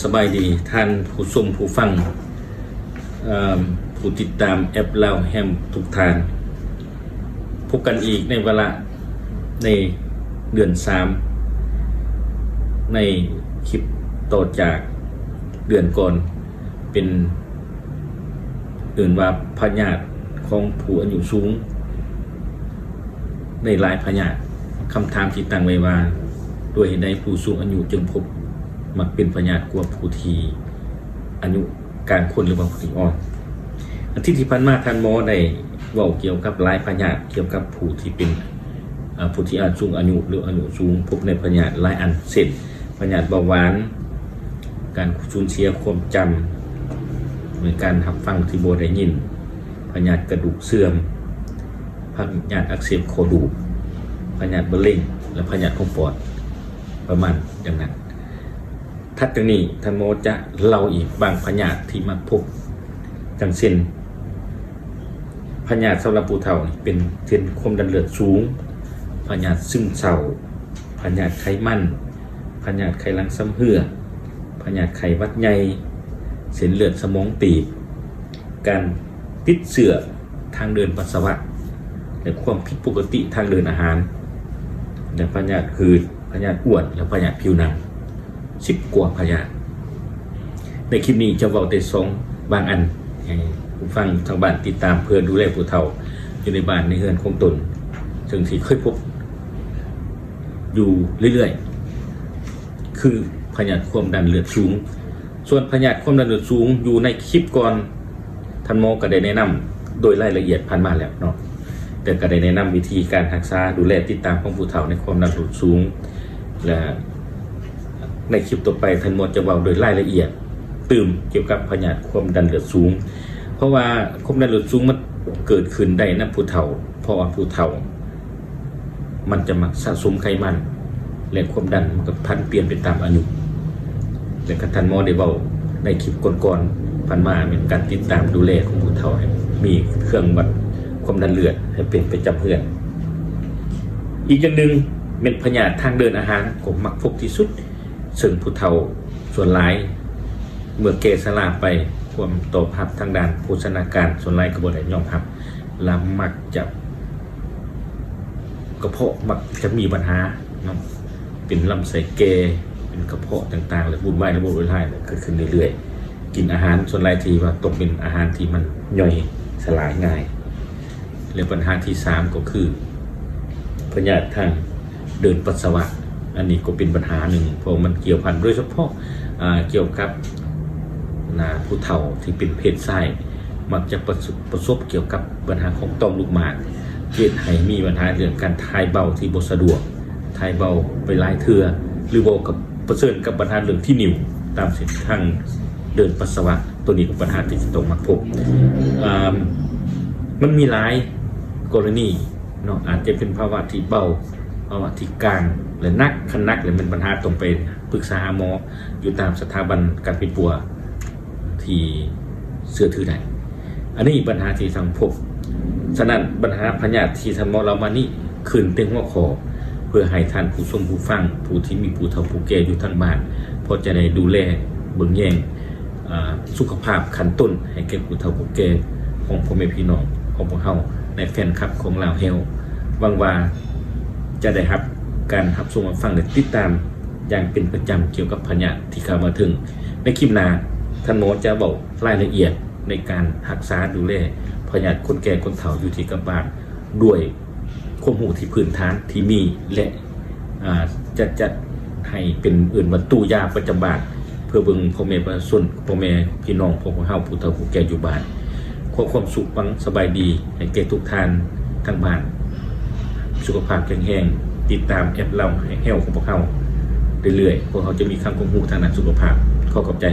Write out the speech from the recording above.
ສະບາຍດີທ່ານຜູ້ຊົມຜູ້ຟັງ ເອີ່ມ ຜູ້ຕິດຕາມແອັບລາວແຮມທຸກທ່ານ. ພົບກັນອີກໃນວາລະໃນເດືອນສາມ ໃນຄລິບຕໍ່ຈາກເດືອນກ່ອນ ເປັນ ເອີ້ນວ່າພະຍາດຂອງຜູ້ອາຍຸສູງ ໃນຫຼາຍພະຍາດ. ຄຳຖາມທີ່ຕັ້ງໄວ້ວ່າ ດ້ວຍເຫດໃດຜູ້ສູງອາຍຸຈຶ່ງພົບມັກເປັນພະຍາດກວ່າຜູ້ທີ່ອາຍຸກາງຄົນ ຫຼືວ່າຜູ້ທີ່ອ່ອນ? ອາທິດທີ່ຜ່ານມາ ທ່ານໝໍໄດ້ເວົ້າກ່ຽວກັບຫຼາຍພະຍາດ ກ່ຽວກັບຜູ້ທີ່ເປັນ ອາ ຜູ້ທີ່ອາ ສູງອາຍຸ ຫຼືອາຍຸສູງ ພົບໃນພະຍາດຫຼາຍອັນ ເຊັ່ນ ພະຍາດເບົາຫວານ, ການສູນເສຍຄວາມຈຳ ຫຼືການຮັບຟັງທີ່ບໍ່ໄດ້ຍິນ, ພະຍາດກະດູກເສື່ອມ, ພະຍາດອັກເສບຂໍ້ດູກ, ພະຍາດມະເຮັງ ແລະ ພະຍາດຂອງປອດ ປະມານຢ່າງນັ້ນ. ຖັດຈາກນີ້ ທ່ານໝໍຈະເລົ່າອີກບາງພະຍາດທີ່ມັກພົບ ດັ່ງເຊັ່ນ ພະຍາດສຳລັບຜູ້ເຖົ້ານີ້ເປັນ ເຊັ່ນ ຄວາມດັນເລືອດສູງ, ພະຍາດຊຶມເສົ້າ, ພະຍາດໄຂມັນ, ພະຍາດໄຂ່ຫຼັງຊຳເຮື້ອ, ພະຍາດໄຂ້ຫວັດໃຫຍ່, ເສັ້ນເລືອດສະໝອງຕີບ, ການຕິດເຊື້ອທາງເດີນປັດສະວະ ແລະ ຄວາມຜິດປົກກະຕິທາງເດີນອາຫານ ແລະ ພະຍາດຫືດ, ພະຍາດອ້ວນ ແລະ ພະຍາດຜິວໜັງ ສິບກວ່າພະຍາດ. ໃນຄລິບນີ້ຈະເວົ້າແຕ່ສອງບາງອັນ ໃຫ້ຜູ້ຟັງທາງບ້ານຕິດຕາມ ເພື່ອດູແລຜູ້ເຖົ້າຢູ່ໃນບ້ານໃນເຮືອນຂອງຕົນ ເຊິ່ງທີ່ເຄີຍພົບຢູ່ເລື້ອຍໆ ຄືພະຍາດຄວາມດັນເລືອດສູງ. ສ່ວນພະຍາດຄວາມດັນເລືອດສູງ ຢູ່ໃນຄລິບກ່ອນ ທ່ານໝໍກໍໄດ້ແນະນຳໂດຍລາຍລະອຽດຜ່ານມາແລ້ວເນາະ, ແຕ່ກໍໄດ້ແນະນຳວິທີການຮັກສາດູແລຕິດຕາມຂອງຜູ້ເຖົ້າໃນຄວາມດັນເລືອດສູງ ແລະ ໃນຄລິບຕໍ່ໄປ ທ່ານໝໍຈະເວົ້າໂດຍລາຍລະອຽດຕື່ມກ່ຽວກັບພະຍາດຄວາມດັນເລືອດສູງ, ເພາະວ່າຄວາມດັນເລືອດສູງມັນເກີດຂຶ້ນໄດ້ນຳຜູ້ເຖົ້າ ເພາະວ່າຜູ້ເຖົ້າ ມັນຈະມັກສະສົມໄຂມັນ ແລະ ຄວາມດັນມັນກໍຜັນປ່ຽນໄປຕາມອາຍຸ. ແລະ ກະທ່ານໝໍໄດ້ເວົ້າໃນຄລິບກ່ອນໆຜ່ານມາ ແມ່ນການຕິດຕາມດູແລຂອງຜູ້ເຖົ້າໃຫ້ມີເຄື່ອງວັດຄວາມດັນເລືອດໃຫ້ເປັນປະຈຳເຮືອນ. ອີກຢ່າງໜຶ່ງແມ່ນພະຍາດທາງເດີນອາຫານກໍມັກພົບທີ່ສຸດ, ເຊິ່ງຜູ້ເຖົ້າສ່ວນຫຼາຍເມື່ອແກ່ຊະລາໄປ ຄວາມຕອບຮັບທາງດ້ານໂພຊະນາການສ່ວນຫຼາຍກໍບໍ່ໄດ້ຍອມຮັບ ລະມັກຈະ ກະເພາະມັກຈະມີບັນຫາເນາະ, ເປັນລຳໄສ້ແກ່ ເປັນກະເພາະຕ່າງໆ ແລະ ວຸ່ນວາຍລະບົບເລືອດຫຼາຍ ເກີດຂຶ້ນເລື້ອຍໆ. ກິນອາຫານສ່ວນຫຼາຍທີ່ວ່າຕ້ອງເປັນອາຫານທີ່ມັນຍ່ອຍສະຫຼາຍງ່າຍ. ແລະ ບັນຫາທີສາມກໍຄື ພະຍາດທາງເດີນປັດສະວະ, ອັນນີ້ກໍເປັນບັນຫາໜຶ່ງ ເພາະມັນກ່ຽວພັນໂດຍສະເພາະ ອາ ກ່ຽວກັບ ນາ ຜູ້ເຖົ້າທີ່ເປັນເພດຊາຍ ມັກຈະປະສົບ ປະສົບກ່ຽວກັບບັນຫາຂອງຕ່ອມລູກໝາກ ເຮັດໃຫ້ມີບັນຫາເລື່ອງການຖ່າຍເບົາທີ່ບໍ່ສະດວກ, ຖ່າຍເບົາໄປຫຼາຍເທື່ອ ຫຼືບໍ່ກໍປະເຊີນກັບບັນຫາເລື່ອງທີ່ນິ້ວຕາມເສັ້ນທາງເດີນປັດສະວະ. ໂຕນີ້ກໍບັນຫາທີ່ຈະຕ້ອງມັກພົບ. ອາ ມັນມີຫຼາຍກໍລະນີເນາະ, ອາດຈະເປັນພາວະທີ່ເບົາ, ພາວະທີ່ກາງ ແລະ ໜັກ. ຄັນໜັກແລ້ວແມ່ນບັນຫາຕ້ອງໄປປຶກສາຫາໝໍຢູ່ຕາມສະຖາບັນການປິ່ນປົວ ທີ່ເຊື່ອຖືໄດ້. ອັນນີ້ບັນຫາທີ່ທ່ານພົບ. ສະນັ້ນ ບັນຫາພະຍາດທີ່ທ່ານໝໍເລົ່າມານີ້ ຂຶ້ນແຕ່ຫົວຂໍ້ ເພື່ອໃຫ້ທ່ານຜູ້ຊົມຜູ້ຟັງ ຜູ້ທີ່ມີຜູ້ເຖົ້າຜູ້ແກ່ຢູ່ທາງບ້ານ ພໍຈະໄດ້ດູແລເບິ່ງແຍງ ອາ ສຸຂະພາບຂັ້ນຕົ້ນໃຫ້ແກ່ຜູ້ເຖົ້າຜູ້ແກ່ຂອງພໍ່ແມ່ພີ່ນ້ອງຂອງພວກເຮົາ ໃນແຟນຄລັບຂອງລາວແຮວ. ຫວັງວ່າຈະໄດ້ຮັບການຮັບຊົມຮັບຟັງ ແລະ ຕິດຕາມຢ່າງເປັນປະຈຳກ່ຽວກັບພະຍາດທີ່ກ່າວມາເຖິງ. ໃນຄລິບໜ້າ ທ່ານໝໍຈະເວົ້າລາຍລະອຽດໃນການຮັກສາດູແລພະຍາດຄົນແກ່ຄົນເຖົ້າຢູ່ທີ່ກັບບ້ານ ດ້ວຍຄວາມຮູ້ທີ່ພື້ນຖານທີ່ມີ ແລະ ອາ ຈະຈັດໃຫ້ເປັນເອີ້ນວ່າຕູ້ຢາປະຈຳບ້ານ ເພື່ອເບິ່ງພໍ່ແມ່ປະຊາຊົນ ພໍ່ແມ່ພີ່ນ້ອງຂອງພວກເຮົາຜູ້ເຖົ້າຜູ້ແກ່ຢູ່ບ້ານ. ຂໍຄວາມສຸກຫວັງສະບາຍດີໃຫ້ແກ່ທຸກທ່ານທາງບ້ານ, ສຸຂະພາບແຂງແຮງ, ຕິດຕາມແອັບລາວແຮວຂອງພວກເຮົາເລື້ອຍໆ. ພວກເຮົາຈະມີຄັງຄວາມຮູ້ທາງດ້ານສຸຂະພາບ. ຂໍຂອບໃຈ.